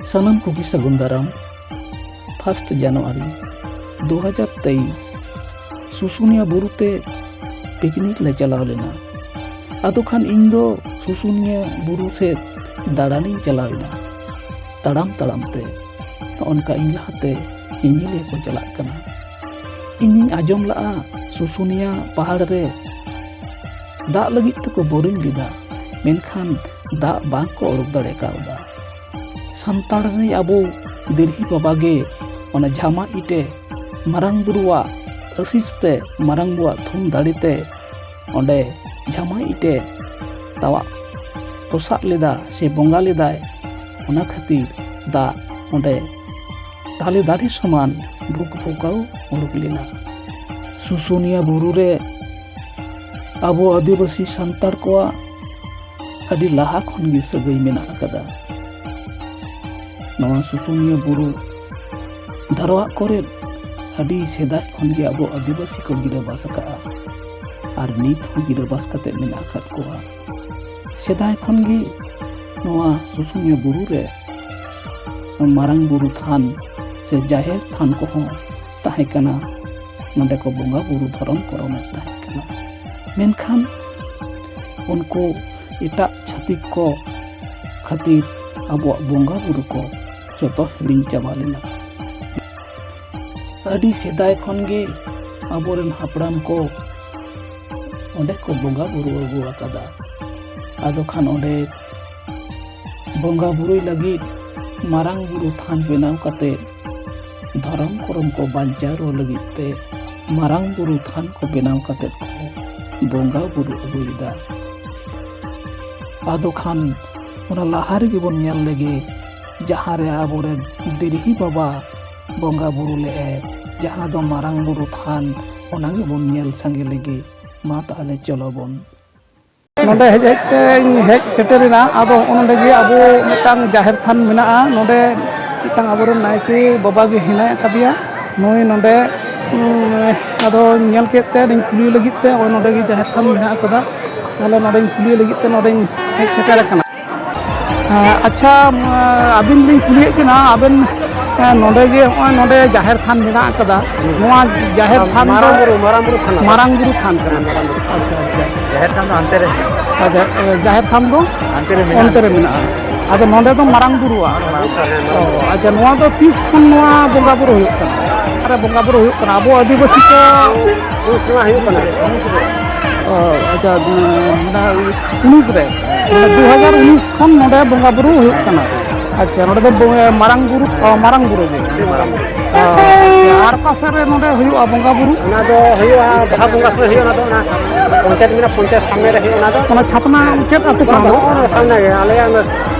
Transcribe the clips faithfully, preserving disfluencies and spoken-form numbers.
ᱥᱟᱱᱟᱢ ᱠᱚᱜᱮ ᱥᱟᱹᱜᱩᱱ ᱫᱟᱨᱟᱢ᱾ ᱯᱷᱟᱥᱴ ᱡᱟᱱᱩᱣᱟᱨᱤ ᱫᱩ ᱦᱟᱡᱟᱨ ᱛᱮᱭᱤᱥ, ᱥᱩᱥᱩᱱᱤᱭᱟ ᱵᱩᱨᱩ ᱛᱮ ᱯᱤᱠᱱᱤᱠ ᱞᱮ ᱪᱟᱞᱟᱣ ᱞᱮᱱᱟ᱾ ᱟᱫᱚ ᱠᱷᱟᱱ ᱤᱧ ᱫᱚ ᱥᱩᱥᱩᱱᱤᱭᱟ ᱵᱩᱨᱩ ᱥᱮᱫ ᱫᱟᱬᱟᱱᱤᱧ ᱪᱟᱞᱟᱣ ᱮᱱᱟ, ᱛᱟᱲᱟᱢ ᱛᱟᱲᱟᱢ ᱛᱮ᱾ ᱱᱚᱜᱼᱚ ᱱᱚᱝᱠᱟ ᱤᱧ ᱞᱟᱦᱟᱛᱮ ᱧᱮᱧᱮᱞᱤᱭᱟᱹ ᱠᱚ ᱪᱟᱞᱟᱜ ᱠᱟᱱᱟ᱾ ᱤᱧᱤᱧ ᱟᱸᱡᱚᱢ ᱞᱟᱜᱼᱟ, ᱥᱩᱥᱩᱱᱤᱭᱟ ᱯᱟᱦᱟᱲ ᱨᱮ ᱫᱟᱜ ᱞᱟᱹᱜᱤᱫ ᱛᱮᱠᱚ ᱵᱳᱨᱤᱝ ᱞᱮᱫᱟ, ᱢᱮᱱᱠᱷᱟᱱ ᱫᱟᱜ ᱵᱟᱝ ᱠᱚ ᱚᱰᱚᱠ ᱫᱟᱲᱮ ᱠᱟᱣᱫᱟ᱾ ᱥᱟᱱᱛᱟᱲ ᱨᱤᱱᱤᱡ ᱟᱵᱚ ᱫᱤᱨᱦᱤ ᱵᱟᱵᱟ ᱜᱮ ᱚᱱᱟ ᱡᱷᱟᱢᱟ ᱤᱴᱮ ᱢᱟᱨᱟᱝ ᱵᱩᱨᱩᱣᱟᱜ ᱟᱹᱥᱤᱥ ᱛᱮ, ᱢᱟᱨᱟᱝ ᱵᱩᱨᱩᱣᱟᱜ ᱛᱷᱩᱢ ᱫᱟᱲᱮ ᱛᱮ ᱚᱸᱰᱮ ᱡᱷᱟᱢᱟ ᱤᱴᱮ ᱛᱟᱣᱟᱜ ᱯᱚᱥᱟᱜ ᱞᱮᱫᱟ ᱥᱮ ᱵᱚᱸᱜᱟ ᱞᱮᱫᱟᱭ᱾ ᱚᱱᱟ ᱠᱷᱟᱹᱛᱤᱨ ᱫᱟᱜ ᱚᱸᱰᱮ ᱛᱟᱞᱮ ᱫᱟᱨᱮ ᱥᱚᱢᱟᱱ ᱵᱷᱩᱠ ᱵᱷᱩᱠᱟᱹᱣ ᱩᱰᱩᱠ ᱞᱮᱱᱟ᱾ ᱥᱩᱥᱩᱱᱤᱭᱟ ᱵᱩᱨᱩ ᱨᱮ ᱟᱵᱚ ᱟᱹᱫᱤᱵᱟᱹᱥᱤ ᱥᱟᱱᱛᱟᱲ ᱠᱚᱣᱟᱜ ᱟᱹᱰᱤ ᱞᱟᱦᱟ ᱠᱷᱚᱱ ᱜᱮ ᱥᱟᱹᱜᱟᱹᱭ ᱢᱮᱱᱟᱜ ᱟᱠᱟᱫᱟ᱾ ᱱᱚᱣᱟ ᱥᱩᱥᱩᱱᱤᱭᱟᱹ ᱵᱩᱨᱩ ᱫᱷᱟᱨᱣᱟᱜ ᱠᱚᱨᱮ ᱟᱹᱰᱤ ᱥᱮᱫᱟᱭ ᱠᱷᱚᱱ ᱜᱮ ᱟᱵᱚ ᱟᱹᱫᱤᱵᱟᱹᱥᱤ ᱠᱚ ᱜᱤᱨᱟᱹᱵᱟᱥ ᱟᱠᱟᱫᱼᱟ ᱟᱨ ᱱᱤᱛ ᱦᱚᱸ ᱜᱤᱨᱟᱹᱵᱟᱥ ᱠᱟᱛᱮ ᱢᱮᱱᱟᱜ ᱟᱠᱟᱫ ᱠᱚᱣᱟ᱾ ᱥᱮᱫᱟᱭ ᱠᱷᱚᱱ ᱜᱮ ᱱᱚᱣᱟ ᱥᱩᱥᱩᱱᱤᱭᱟᱹ ᱵᱩᱨᱩ ᱨᱮ ᱢᱟᱨᱟᱝ ᱵᱩᱨᱩ ᱛᱷᱟᱱ ᱥᱮ ᱡᱟᱦᱮᱨ ᱛᱷᱟᱱ ᱠᱚᱦᱚᱸ ᱛᱟᱦᱮᱸ ᱠᱟᱱᱟ᱾ ᱱᱚᱰᱮ ᱠᱚ ᱵᱚᱸᱜᱟ ᱵᱩᱨᱩ ᱫᱷᱚᱨᱚᱢ ᱠᱚᱨᱚᱢᱮᱫ ᱛᱟᱦᱮᱸ ᱠᱟᱱᱟ᱾ ᱢᱮᱱᱠᱷᱟᱱ ᱩᱱᱠᱩ ᱮᱴᱟᱜ ᱪᱷᱟᱹᱛᱤᱠ ᱠᱚ ᱠᱷᱟᱹᱛᱤᱨ ᱟᱵᱚᱣᱟᱜ ᱵᱚᱸᱜᱟ ᱵᱩᱨᱩ ᱠᱚ ᱡᱚᱛᱚ ᱦᱤᱲᱤᱧ ᱪᱟᱵᱟ ᱞᱮᱱᱟ᱾ ᱟᱹᱰᱤ ᱥᱮᱫᱟᱭ ᱠᱷᱚᱱ ᱜᱮ ᱟᱵᱚᱨᱮᱱ ᱦᱟᱯᱲᱟᱢ ᱠᱚ ᱚᱸᱰᱮ ᱠᱚ ᱵᱚᱸᱜᱟ ᱵᱩᱨᱩ ᱟᱹᱜᱩ ᱟᱠᱟᱫᱟ᱾ ᱟᱫᱚ ᱠᱷᱟᱱ ᱚᱸᱰᱮ ᱵᱚᱸᱜᱟ ᱵᱩᱨᱩᱭ ᱞᱟᱹᱜᱤᱫ ᱢᱟᱨᱟᱝ ᱵᱩᱨᱩ ᱛᱷᱟᱱ ᱵᱮᱱᱟᱣ ᱠᱟᱛᱮ ᱫᱷᱚᱨᱚᱢ ᱠᱚᱨᱚᱢ ᱠᱚ ᱵᱟᱧᱪᱟᱣ ᱨᱩᱣᱟᱹᱲ ᱞᱟᱹᱜᱤᱫ ᱛᱮ ᱢᱟᱨᱟᱝ ᱵᱩᱨᱩ ᱛᱷᱟᱱ ᱠᱚ ᱵᱮᱱᱟᱣ ᱠᱟᱛᱮ ᱠᱚ ᱵᱚᱸᱜᱟ ᱵᱩᱨᱩ ᱟᱹᱜᱩᱭᱮᱫᱟ᱾ ᱟᱫᱚ ᱠᱷᱟᱱ ᱚᱱᱟ ᱞᱟᱦᱟ ᱨᱮᱜᱮ ᱵᱚᱱ ᱧᱮᱞ ᱞᱮᱜᱮ, ᱡᱟᱦᱟᱸ ᱨᱮ ᱟᱵᱚᱨᱮᱱ ᱫᱤᱨᱦᱤ ᱵᱟᱵᱟ ᱵᱚᱸᱜᱟ ᱵᱩᱨᱩ ᱞᱮᱜᱼᱟᱭ, ᱡᱟᱦᱟᱸ ᱫᱚ ᱢᱟᱨᱟᱝ ᱵᱩᱨᱩ ᱛᱷᱟᱱ, ᱚᱱᱟ ᱜᱮᱵᱚᱱ ᱧᱮᱞ ᱥᱟᱸᱜᱮ ᱞᱮᱜᱮ᱾ ᱢᱟ ᱛᱟᱦᱚᱞᱮ ᱪᱚᱞᱚ ᱵᱚᱱ᱾ ᱱᱚᱰᱮ ᱦᱮᱡ ᱦᱮᱡ ᱛᱮᱧ ᱦᱮᱡ ᱥᱮᱴᱮᱨᱮᱱᱟ᱾ ᱟᱫᱚ ᱦᱚᱸᱜᱼᱚ ᱱᱚᱰᱮ ᱜᱮ ᱟᱵᱚ ᱢᱤᱫᱴᱟᱝ ᱡᱟᱦᱮᱨ ᱛᱷᱟᱱ ᱢᱮᱱᱟᱜᱼᱟ᱾ ᱱᱚᱰᱮ ᱢᱤᱫᱴᱟᱝ ᱟᱵᱚᱨᱮᱱ ᱱᱟᱭᱠᱮ ᱵᱟᱵᱟ ᱜᱮ ᱦᱮᱱᱟᱭ ᱟᱠᱟᱫᱮᱭᱟ᱾ ᱱᱩᱭ ᱱᱚᱰᱮ, ᱩᱸ, ᱟᱫᱚᱧ ᱧᱮᱞ ᱠᱮᱫ ᱛᱮ ᱟᱫᱚᱧ ᱠᱩᱞᱤ ᱞᱟᱹᱜᱤᱫ ᱛᱮ ᱱᱚᱜᱼᱚᱭ ᱱᱚᱰᱮ ᱜᱮ ᱡᱟᱦᱮᱨ ᱛᱷᱟᱱ ᱢᱮᱱᱟᱜ ᱟᱠᱟᱫᱟ᱾ ᱛᱟᱦᱚᱞᱮ ᱱᱚᱰᱮᱧ ᱠᱩᱞᱤ ᱞᱟᱹᱜᱤᱫ ᱛᱮ ᱱᱚᱰᱮᱧ ᱦᱮᱡ ᱥᱮᱴᱮᱨ ᱟᱠᱟᱱᱟ᱾ ᱟᱪᱪᱷᱟ, ᱟᱹᱵᱤᱱ ᱞᱤᱧ ᱠᱩᱞᱤᱭᱮᱫ ᱵᱤᱱᱟ, ᱟᱵᱮᱱ ᱱᱚᱰᱮ ᱡᱮ ᱱᱚᱜᱼᱚᱭ ᱱᱚᱰᱮ ᱡᱟᱦᱮᱨ ᱛᱷᱟᱱ ᱢᱮᱱᱟᱜ ᱟᱠᱟᱫᱟ, ᱱᱚᱣᱟ ᱡᱟᱦᱮᱨ ᱛᱷᱟᱱ ᱫᱚ ᱢᱟᱨᱟᱝ ᱵᱩᱨᱩ, ᱢᱟᱨᱟᱝ ᱵᱩᱨᱩ ᱛᱷᱟᱱ᱾ ᱢᱟᱨᱟᱝ ᱵᱩᱨᱩ ᱛᱷᱟᱱ ᱠᱟᱱᱟ᱾ ᱦᱮᱸ, ᱢᱟᱨᱟᱝ ᱵᱩᱨᱩ᱾ ᱟᱪᱪᱷᱟ, ᱟᱪᱪᱷᱟ᱾ ᱡᱟᱦᱮᱨ ᱛᱷᱟᱱ ᱫᱚ ᱦᱟᱱᱛᱮ ᱨᱮ᱾ ᱟᱪᱪᱷᱟ, ᱡᱟᱦᱮᱨ ᱛᱷᱟᱱ ᱫᱚ ᱚᱱᱛᱮ ᱨᱮ ᱢᱮᱱᱟᱜᱼᱟ᱾ ᱚᱱᱛᱮ ᱨᱮ ᱢᱮᱱᱟᱜᱼᱟ᱾ ᱟᱫᱚ ᱱᱚᱰᱮ ᱫᱚ ᱢᱟᱨᱟᱝ ᱵᱩᱨᱩᱣᱟᱜ᱾ ᱢᱟᱨᱟᱝ ᱵᱩᱨᱩ ᱛᱷᱟᱱ, ᱦᱮᱸ, ᱚ, ᱢᱟᱨᱟᱝ ᱵᱩᱨᱩ᱾ ᱟᱪᱪᱷᱟ, ᱱᱚᱣᱟ ᱫᱚ ᱛᱤᱥ ᱠᱷᱚᱱ ᱱᱚᱣᱟ ᱵᱚᱸᱜᱟ ᱵᱩᱨᱩ ᱦᱩᱭᱩᱜ ᱠᱟᱱᱟ? ᱟᱨ ᱵᱚᱸᱜᱟ ᱵᱩᱨᱩ ᱦᱩᱭᱩᱜ ᱠᱟᱱᱟ ᱟᱵᱚ ᱟᱹᱫᱤᱵᱟᱹᱥᱤ ᱠᱚ? ᱩᱱ ᱥᱚᱢᱚᱭ ᱦᱩᱭᱩᱜ ᱠᱟᱱᱟ᱾ ᱚ, ᱟᱪᱪᱷᱟ, ᱢᱟᱱᱮ ᱩᱱᱤᱥ ᱨᱮ, ᱢᱟᱱᱮ ᱫᱩ ᱦᱟᱡᱟᱨ ᱩᱱᱤᱥ ᱠᱷᱚᱱ ᱱᱚᱰᱮ ᱵᱚᱸᱜᱟ ᱵᱩᱨᱩ ᱦᱩᱭᱩᱜ ᱠᱟᱱᱟ᱾ ᱟᱪᱪᱷᱟ, ᱱᱚᱰᱮ ᱫᱚ ᱵᱚ-, ᱢᱟᱨᱟᱝ ᱵᱩᱨᱩ, ᱚ, ᱢᱟᱨᱟᱝ ᱵᱩᱨᱩ ᱜᱮ᱾ ᱟᱹᱰᱤ ᱢᱟᱨᱟᱝ ᱵᱩᱨᱩ᱾ ᱚ, ᱟᱪᱪᱷᱟ, ᱟᱨ ᱚᱠᱟ ᱥᱮᱫ ᱨᱮ ᱱᱚᱰᱮ ᱦᱩᱭᱩᱜᱼᱟ ᱵᱚᱸᱜᱟ ᱵᱩᱨᱩ? ᱚᱱᱟ ᱫᱚ ᱦᱩᱭᱩᱜᱼᱟ ᱵᱟᱦᱟ ᱵᱚᱸᱜᱟ ᱥᱚᱢᱚᱭ ᱦᱩᱭᱩᱜᱼᱟ, ᱚᱱᱟ ᱫᱚ ᱚᱱᱟ ᱯᱚᱧᱪᱟᱭᱮᱛ ᱢᱮᱱᱟᱜᱼᱟ, ᱯᱚᱧᱪᱟᱭᱮᱛ ᱥᱟᱢᱱᱮ ᱨᱮ ᱦᱩᱭᱩᱜᱼᱟ ᱚᱱᱟ ᱫᱚ᱾ ᱚᱱᱟ ᱪᱷᱟᱛᱱᱟ ᱪᱮᱫ ᱟᱹᱛᱩ ᱠᱟᱱᱟ? ᱵᱟᱝ, ᱚᱱᱟ ᱥᱟᱢᱱᱮ ᱜᱮ, ᱟᱞᱮᱭᱟᱜ ᱚᱱᱟ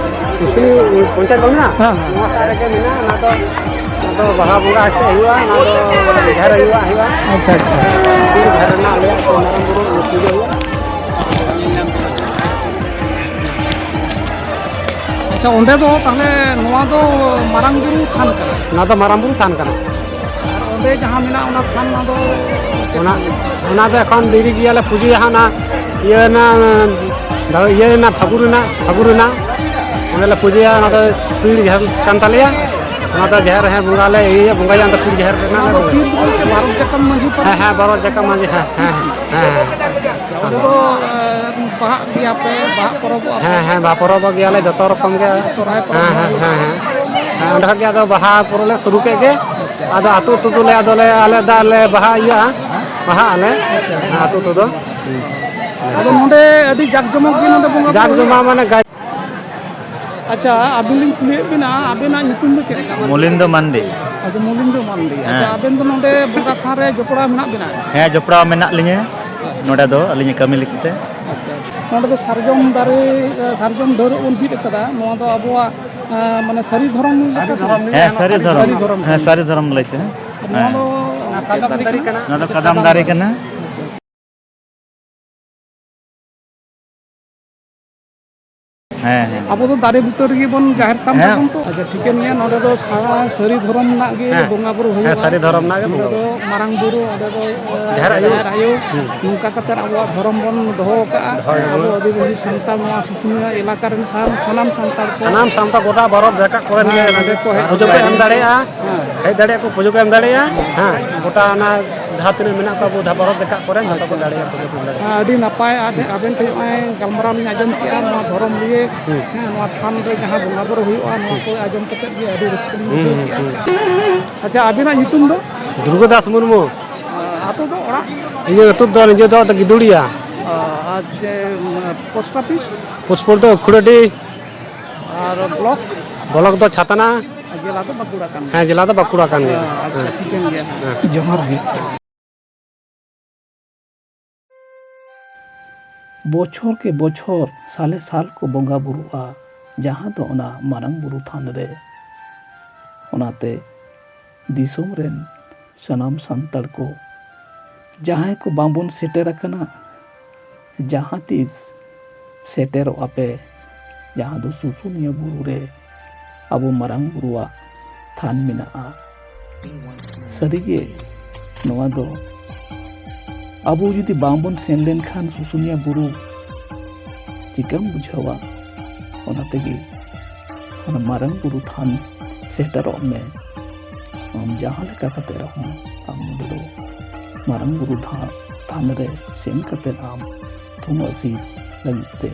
ᱥᱩᱥᱱᱤ ᱯᱚᱧᱪᱟᱭᱮᱛ ᱵᱟᱝ ᱢᱮᱱᱟᱜᱼᱟ? ᱦᱮᱸ, ᱦᱮᱸ᱾ ᱱᱚᱣᱟ ᱥᱟᱦᱟ ᱨᱮᱜᱮ ᱢᱮᱱᱟᱜᱼᱟ, ᱚᱱᱟ ᱫᱚ, ᱚᱱᱟ ᱫᱚ ᱵᱟᱦᱟ ᱵᱚᱸᱜᱟ ᱪᱮᱫ ᱦᱩᱭᱩᱜᱼᱟ, ᱚᱱᱟ ᱫᱚ ᱡᱟᱦᱮᱨ ᱟᱭᱳᱣᱟᱜ ᱦᱩᱭᱩᱜᱼᱟ᱾ ᱟᱪᱪᱷᱟ, ᱟᱪᱪᱷᱟ᱾ ᱡᱟᱦᱮᱨ ᱨᱮᱱᱟᱜ ᱟᱞᱮᱭᱟᱜ ᱢᱟᱨᱟᱝ ᱵᱩᱨᱩ ᱯᱩᱡᱟᱹ ᱦᱩᱭᱩᱜᱼᱟ᱾ ᱟᱪᱪᱷᱟ, ᱚᱸᱰᱮ ᱫᱚ ᱛᱟᱦᱞᱮ ᱱᱚᱣᱟ ᱫᱚ ᱢᱟᱨᱟᱝ ᱵᱩᱨᱩ ᱛᱷᱟᱱ ᱠᱟᱱᱟ? ᱱᱚᱣᱟ ᱫᱚ ᱢᱟᱨᱟᱝ ᱵᱩᱨᱩ ᱛᱷᱟᱱ ᱠᱟᱱᱟ᱾ ᱟᱨ ᱚᱸᱰᱮ ᱡᱟᱦᱟᱸ ᱢᱮᱱᱟᱜᱼᱟ, ᱚᱱᱟ ᱛᱷᱟᱱ, ᱚᱱᱟ ᱫᱚ ᱪᱮᱫ ᱚᱱᱟ, ᱠᱚ ᱞᱟᱹᱭᱟ? ᱚᱱᱟ ᱫᱚ ᱮᱠᱷᱚᱱ ᱫᱮᱨᱤ ᱜᱮᱭᱟᱞᱮ ᱯᱩᱡᱟᱹᱭᱟ ᱦᱟᱸᱜ, ᱚᱱᱟ ᱤᱭᱟᱹ ᱨᱮᱱᱟᱜ, ᱫᱷᱟᱣ ᱤᱭᱟᱹ ᱨᱮᱱᱟᱜ, ᱯᱷᱟᱹᱜᱩᱱ ᱨᱮᱱᱟᱜ, ᱯᱷᱟᱹᱜᱩᱱ ᱨᱮᱱᱟᱜ ᱚᱸᱰᱮ ᱞᱮ ᱯᱩᱡᱟᱹᱭᱟ᱾ ᱚᱱᱟ ᱫᱚ ᱯᱤᱲ ᱡᱟᱦᱮᱨ ᱠᱟᱱ ᱛᱟᱞᱮᱭᱟ, ᱚᱱᱟ ᱫᱚ ᱡᱟᱦᱮᱨ ᱨᱮ ᱦᱮᱸ ᱵᱚᱸᱜᱟ ᱞᱮ ᱤᱭᱟᱹᱭᱟ, ᱵᱚᱸᱜᱟᱭᱟ, ᱚᱸᱰᱮ ᱯᱤᱲ ᱡᱟᱦᱮᱨ ᱨᱮᱱᱟᱜ ᱚᱱᱟ ᱞᱮ ᱫᱚ ᱵᱚᱸᱜᱟᱭᱟ᱾ ᱯᱤᱲ ᱵᱚᱞᱛᱮ ᱵᱷᱟᱨᱚᱛ ᱡᱟᱠᱟᱢ ᱢᱟᱹᱡᱷᱤ ᱯᱟᱨᱟᱱᱤᱠ? ᱦᱮᱸ, ᱦᱮᱸ, ᱵᱷᱟᱨᱚᱛ ᱡᱟᱠᱟᱢ ᱢᱟᱹᱡᱷᱤ, ᱦᱮᱸ, ᱦᱮᱸ, ᱦᱮᱸ, ᱦᱮᱸ, ᱦᱮᱸ᱾ ᱟᱪᱪᱷᱟ, ᱚᱸᱰᱮ ᱫᱚ, ᱮ, ᱵᱟᱦᱟᱜ ᱜᱮᱭᱟ ᱯᱮ, ᱵᱟᱦᱟ ᱯᱚᱨᱚᱵᱚᱜᱼᱟ ᱯᱮ? ᱦᱮᱸ, ᱦᱮᱸ, ᱵᱟᱦᱟ ᱯᱚᱨᱚᱵᱚᱜ ᱜᱮᱭᱟᱞᱮ ᱡᱚᱛᱚ ᱨᱚᱠᱚᱢ ᱜᱮ᱾ ᱥᱚᱨᱦᱟᱭ ᱯᱚᱨᱚᱵᱽ ᱦᱮᱸ, ᱦᱮᱸ, ᱦᱮᱸ, ᱦᱮᱸ᱾ ᱦᱮᱸ, ᱚᱸᱰᱮ ᱠᱷᱚᱱ ᱜᱮ ᱟᱫᱚ ᱵᱟᱦᱟ ᱯᱚᱨᱚᱵᱽ ᱞᱮ ᱥᱩᱨᱩ ᱠᱮᱫ ᱜᱮ᱾ ᱟᱪᱪᱷᱟ᱾ ᱟᱫᱚ ᱟᱹᱛᱩ ᱟᱹᱛᱩ ᱫᱚᱞᱮ, ᱟᱫᱚᱞᱮ, ᱟᱞᱮ ᱫᱚ ᱟᱞᱮ ᱵᱟᱦᱟ ᱤᱭᱟᱹᱜᱼᱟ, ᱵᱟᱦᱟᱜ ᱟᱞᱮ᱾ ᱟᱪᱪᱷᱟ᱾ ᱦᱮᱸ, ᱟᱹᱛᱩ ᱟᱹᱛᱩ ᱫᱚ᱾ ᱟᱫᱚ ᱱᱚᱰᱮ ᱟᱹᱰᱤ ᱡᱟᱠ ᱡᱚᱢᱚᱠ ᱜᱮ ᱱᱚᱰᱮ ᱵᱚᱸᱜᱟ ᱵᱩᱨᱩ ᱡᱟᱠ ᱦᱩᱭᱩᱜᱼᱟ? ᱡᱚᱢᱚᱠ ᱢᱟᱱᱮ ᱜᱟᱡ- ᱟᱪᱪᱷᱟ, ᱟᱹᱵᱤᱱ ᱞᱤᱧ ᱠᱩᱞᱤᱭᱮᱫ ᱵᱤᱱᱟ, ᱟᱵᱤᱱᱟᱜ ᱧᱩᱛᱩᱢ ᱫᱚ ᱪᱮᱫ ᱞᱮᱠᱟ? ᱢᱚᱞᱤᱱᱫᱚ ᱢᱟᱱᱰᱤ᱾ ᱟᱪᱪᱷᱟ, ᱢᱚᱞᱤᱱᱫᱚ ᱢᱟᱱᱰᱤ᱾ ᱦᱮᱸ᱾ ᱟᱪᱪᱷᱟ, ᱟᱵᱮᱱ ᱫᱚ ᱱᱚᱰᱮ ᱵᱚᱸᱜᱟ ᱛᱷᱟᱱ ᱨᱮ ᱡᱚᱯᱲᱟᱣ ᱢᱮᱱᱟᱜ ᱵᱤᱱᱟ? ᱦᱮᱸ, ᱡᱚᱯᱲᱟᱣ ᱢᱮᱱᱟᱜ ᱞᱤᱧᱟᱹ ᱱᱚᱰᱮ ᱫᱚ, ᱟᱹᱞᱤᱧᱟᱜ ᱠᱟᱹᱢᱤ ᱞᱮᱠᱟᱛᱮ᱾ ᱟᱪᱪᱷᱟ, ᱱᱚᱰᱮ ᱫᱚ ᱥᱟᱨᱡᱚᱢ ᱫᱟᱨᱮ, ᱥᱟᱨᱡᱚᱢ ᱰᱟᱹᱨ ᱵᱚᱱ ᱵᱤᱫ ᱟᱠᱟᱫᱟ, ᱱᱚᱣᱟ ᱫᱚ ᱟᱵᱚᱣᱟᱜ, ᱮᱸ, ᱢᱟᱱᱮ ᱥᱟᱹᱨᱤ ᱫᱷᱚᱨᱚᱢ ᱞᱮᱠᱟᱛᱮ? ᱦᱮᱸ, ᱥᱟᱹᱨᱤ ᱫᱷᱚᱨᱚᱢ᱾ ᱥᱟᱹᱨᱤ ᱫᱷᱚᱨᱚᱢ ᱦᱮᱸ, ᱠᱟᱱᱟ᱾ ᱥᱟᱹᱨᱤ ᱫᱷᱚᱨᱚᱢ ᱞᱟᱹᱭᱛᱮ᱾ ᱟᱨ ᱱᱚᱣᱟ ᱦᱮᱸ᱾ ᱫᱚ ᱱᱚᱣᱟ ᱫᱚ ᱠᱟᱫᱟᱢ ᱫᱟᱨᱮ ᱠᱟᱱᱟ᱾ ᱦᱮᱸ, ᱦᱮᱸ᱾ ᱟᱵᱚ ᱫᱚ ᱫᱟᱨᱮ ᱵᱩᱴᱟᱹ ᱨᱮᱜᱮ ᱵᱚᱱ ᱡᱟᱦᱮᱨ ᱛᱷᱟᱱ ᱦᱮᱸ᱾ ᱛᱟᱵᱚᱱ ᱛᱚ᱾ ᱟᱪᱪᱷᱟ, ᱴᱷᱤᱠᱟᱹᱱ ᱜᱮᱭᱟ᱾ ᱱᱚᱰᱮ ᱫᱚ ᱥᱟ-, ᱥᱟᱹᱨᱤ ᱫᱷᱚᱨᱚᱢ ᱨᱮᱱᱟᱜ ᱜᱮ ᱦᱮᱸ᱾ ᱵᱚᱸᱜᱟ ᱵᱩᱨᱩ ᱦᱮᱸ, ᱦᱩᱭᱩᱜᱼᱟ᱾ ᱥᱟᱹᱨᱤ ᱫᱷᱚᱨᱚᱢ ᱨᱮᱱᱟᱜ ᱜᱮ ᱱᱚᱰᱮ ᱵᱚᱸᱜᱟ ᱫᱚ ᱵᱩᱨᱩ᱾ ᱢᱟᱨᱟᱝ ᱵᱩᱨᱩ, ᱚᱸᱰᱮ ᱫᱚ, ᱮ, ᱡᱟᱦᱮᱨ ᱟᱭᱳ᱾ ᱡᱟᱦᱮᱨ ᱟᱭᱳ᱾ ᱦᱩᱸ᱾ ᱱᱚᱝᱠᱟ ᱠᱟᱛᱮ ᱟᱵᱚᱣᱟᱜ ᱫᱷᱚᱨᱚᱢ ᱵᱚᱱ ᱫᱚᱦᱚ ᱟᱠᱟᱫᱼᱟ᱾ ᱫᱚᱦᱚᱭ ᱟᱵᱚ ᱫᱟᱵᱚᱱ᱾ ᱟᱹᱫᱤᱵᱟᱹᱥᱤ ᱥᱟᱱᱛᱟᱲ ᱱᱚᱣᱟ ᱥᱩᱥᱩᱱᱤᱭᱟᱹ ᱮᱞᱟᱠᱟ ᱨᱮᱱ ᱥᱟᱱᱟᱢ, ᱥᱟᱱᱟᱢ ᱥᱟᱱᱛᱟᱲ ᱠᱚ᱾ ᱥᱟᱱᱟᱢ ᱥᱟᱱᱛᱟᱲ ᱜᱚᱴᱟ ᱵᱷᱟᱨᱚᱛ ᱡᱟᱠᱟᱛ ᱠᱚᱨᱮᱱ ᱜᱮ ᱦᱮᱸ, ᱱᱚᱰᱮ ᱠᱚ ᱦᱮᱡ ᱯᱩᱡᱟᱹ ᱠᱚ ᱮᱢ ᱥᱮᱴᱮᱨ ᱫᱟᱲᱮᱭᱟᱜᱼᱟ᱾ ᱦᱮᱸ᱾ ᱦᱮᱡ ᱫᱟᱲᱮᱭᱟᱜᱼᱟ ᱠᱚ, ᱯᱩᱡᱟᱹ ᱠᱚ ᱮᱢ ᱫᱟᱲᱮᱭᱟᱜᱼᱟ᱾ ᱦᱮᱸ, ᱜᱚᱴᱟ ᱚᱱᱟ ᱡᱟᱦᱟᱸ ᱛᱤᱱᱟᱹᱜ ᱢᱮᱱᱟᱜ ᱠᱚᱣᱟ ᱟᱵᱚ ᱫᱷᱟ-, ᱵᱷᱟᱨᱚᱛ ᱡᱟᱠᱟᱛ ᱠᱚᱨᱮᱱ, ᱡᱚᱛᱚ ᱠᱚ ᱟᱪᱪᱷᱟ, ᱫᱟᱲᱮᱭᱟᱜᱼᱟ, ᱟᱪᱪᱷᱟ᱾ ᱯᱩᱡᱟᱹ ᱠᱚ ᱮᱢ ᱫᱟᱲᱮᱭᱟᱜᱼᱟ᱾ ᱦᱮᱸ, ᱟᱹᱰᱤ ᱱᱟᱯᱟᱭ᱾ ᱟᱨ ᱟᱵᱮᱱ ᱴᱷᱮᱱ ᱱᱚᱜᱼᱚᱭ ᱜᱟᱞᱢᱟᱨᱟᱣ ᱞᱤᱧ ᱟᱸᱡᱚᱢ ᱠᱮᱜᱼᱟ, ᱱᱚᱣᱟ ᱫᱷᱚᱨᱚᱢ ᱞᱤᱭᱮ, ᱦᱩᱸ᱾ ᱦᱮᱸ, ᱱᱚᱣᱟ ᱛᱷᱟᱱ ᱨᱮ ᱡᱟᱦᱟᱸ ᱵᱚᱸᱜᱟ ᱵᱩᱨᱩ ᱦᱩᱭᱩᱜᱼᱟ, ᱱᱚᱣᱟ ᱦᱩᱸ᱾ ᱠᱚ ᱟᱸᱡᱚᱢ ᱠᱟᱛᱮᱫ ᱜᱮ ᱟᱹᱰᱤ ᱨᱟᱹᱥᱠᱟᱹ ᱞᱤᱧ ᱦᱩᱸ, ᱵᱩᱡᱷᱟᱹᱣ ᱦᱩᱸ, ᱠᱮᱜᱼᱟ᱾ ᱦᱩᱸ᱾ ᱟᱪᱪᱷᱟ, ᱟᱹᱵᱤᱱᱟᱜ ᱧᱩᱛᱩᱢ ᱫᱚ? ᱫᱩᱨᱜᱟᱹ ᱫᱟᱥ ᱢᱩᱨᱢᱩ᱾ ᱟᱹᱛᱩ ᱫᱚ, ᱚᱲᱟᱜ? ᱤᱧᱟᱹᱜ ᱟᱹᱛᱩ ᱫᱚ ᱱᱤᱡᱮ ᱫᱚ ᱜᱤᱫᱩᱲᱤᱭᱟ᱾ ᱟᱨ ᱪᱮᱫ, ᱯᱳᱥᱴ ᱚᱯᱷᱤᱥ? ᱯᱳᱥᱴ ᱫᱚ ᱠᱷᱩᱲᱟᱹᱰᱤ᱾ ᱟᱨ ᱵᱞᱚᱠ? ᱵᱞᱚᱠ ᱫᱚ ᱪᱷᱟᱛᱱᱟ᱾ ᱟᱨ ᱡᱮᱞᱟ ᱫᱚ ᱵᱟᱸᱠᱩᱲᱟ ᱠᱟᱱ ᱜᱮᱭᱟ᱾ ᱦᱮᱸ, ᱡᱮᱞᱟ ᱫᱚ ᱵᱟᱸᱠᱩᱲᱟ ᱠᱟᱱ ᱜᱮᱭᱟ᱾ ᱟᱪᱪᱷᱟ, ᱦᱮᱸ᱾ ᱴᱷᱤᱠᱟᱹᱱ ᱜᱮᱭᱟ ᱦᱟᱸᱜ᱾ ᱦᱮᱸ᱾ ᱡᱚᱦᱟᱨ ᱜᱮ᱾ ᱵᱚᱪᱷᱚᱨ ᱠᱮ ᱵᱚᱪᱷᱚᱨ ᱥᱟᱞᱮ ᱥᱟᱞ ᱠᱚ ᱵᱚᱸᱜᱟ ᱵᱩᱨᱩᱜᱼᱟ, ᱡᱟᱦᱟᱸ ᱫᱚ ᱚᱱᱟ ᱢᱟᱨᱟᱝ ᱵᱩᱨᱩ ᱛᱷᱟᱱ ᱨᱮ᱾ ᱚᱱᱟᱛᱮ ᱫᱤᱥᱚᱢ ᱨᱮᱱ ᱥᱟᱱᱟᱢ ᱥᱟᱱᱛᱟᱲ ᱠᱚ ᱡᱟᱦᱟᱸᱭ ᱠᱚ ᱵᱟᱝᱵᱚᱱ ᱥᱮᱴᱮᱨ ᱟᱠᱟᱱᱟ, ᱡᱟᱦᱟᱸ ᱛᱤᱥ ᱥᱮᱴᱮᱨᱚᱜ ᱟᱯᱮ, ᱡᱟᱦᱟᱸ ᱫᱚ ᱥᱩᱥᱩᱱᱤᱭᱟᱹ ᱵᱩᱨᱩ ᱨᱮ ᱟᱵᱚ ᱢᱟᱨᱟᱝ ᱵᱩᱨᱩᱣᱟᱜ ᱛᱷᱟᱱ ᱢᱮᱱᱟᱜᱼᱟ᱾ ᱥᱟᱹᱨᱤᱜᱮ ᱱᱚᱣᱟ ᱫᱚ ᱟᱵᱚ ᱡᱩᱫᱤ ᱵᱟᱝᱵᱚᱱ ᱥᱮᱱ ᱞᱮᱱᱠᱷᱟᱱ ᱥᱩᱥᱩᱱᱤᱭᱟᱹ ᱵᱩᱨᱩ ᱪᱤᱠᱟᱹᱢ ᱵᱩᱡᱷᱟᱹᱣᱟ? ᱚᱱᱟ ᱛᱮᱜᱮ ᱚᱱᱟ ᱢᱟᱨᱟᱝ ᱵᱩᱨᱩ ᱛᱷᱟᱱ ᱥᱮᱴᱮᱨᱚᱜ ᱢᱮ᱾ ᱟᱢ ᱡᱟᱦᱟᱸ ᱞᱮᱠᱟ ᱠᱟᱛᱮ ᱨᱮᱦᱚᱸ ᱟᱢ ᱱᱚᱰᱮ ᱫᱚ ᱢᱟᱨᱟᱝ ᱵᱩᱨᱩ ᱛᱷᱟ-, ᱛᱷᱟᱱ ᱨᱮ ᱥᱮᱱ ᱠᱟᱛᱮ ᱟᱢ ᱛᱷᱩᱢ ᱟᱥᱤᱥ ᱞᱟᱹᱜᱤᱫ ᱛᱮ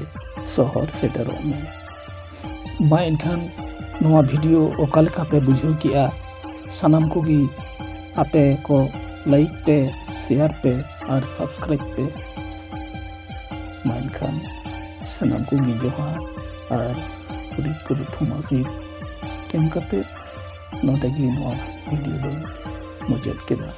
ᱥᱚᱦᱚᱨ ᱥᱮᱴᱮᱨᱚᱜ ᱢᱮ᱾ ᱢᱟ ᱮᱱᱠᱷᱟᱱ ᱱᱚᱣᱟ ᱵᱷᱤᱰᱤᱭᱳ ᱚᱠᱟ ᱞᱮᱠᱟ ᱯᱮ ᱵᱩᱡᱷᱟᱹᱣ ᱠᱮᱜᱼᱟ? ᱥᱟᱱᱟᱢ ᱠᱚᱜᱮ ᱟᱯᱮ ᱠᱚ ᱞᱟᱭᱤᱠ ᱯᱮ, ᱥᱮᱭᱟᱨ ᱯᱮ ᱟᱨ ᱥᱟᱵᱥᱠᱨᱟᱭᱤᱵ ᱯᱮ᱾ ᱢᱟ ᱮᱱᱠᱷᱟᱱ ᱥᱟᱱᱟᱢ ᱠᱚᱜᱮ ᱡᱚᱦᱟᱨ ᱟᱨ ᱟᱹᱰᱤ ᱠᱚ ᱛᱷᱩᱢ ᱟᱥᱤᱥ ᱮᱢ ᱠᱟᱛᱮ ᱱᱚᱰᱮ ᱜᱮ ᱱᱚᱣᱟ ᱵᱷᱤᱰᱤᱭᱳ ᱫᱚᱧ ᱢᱩᱪᱟᱹᱫ ᱠᱮᱫᱟ᱾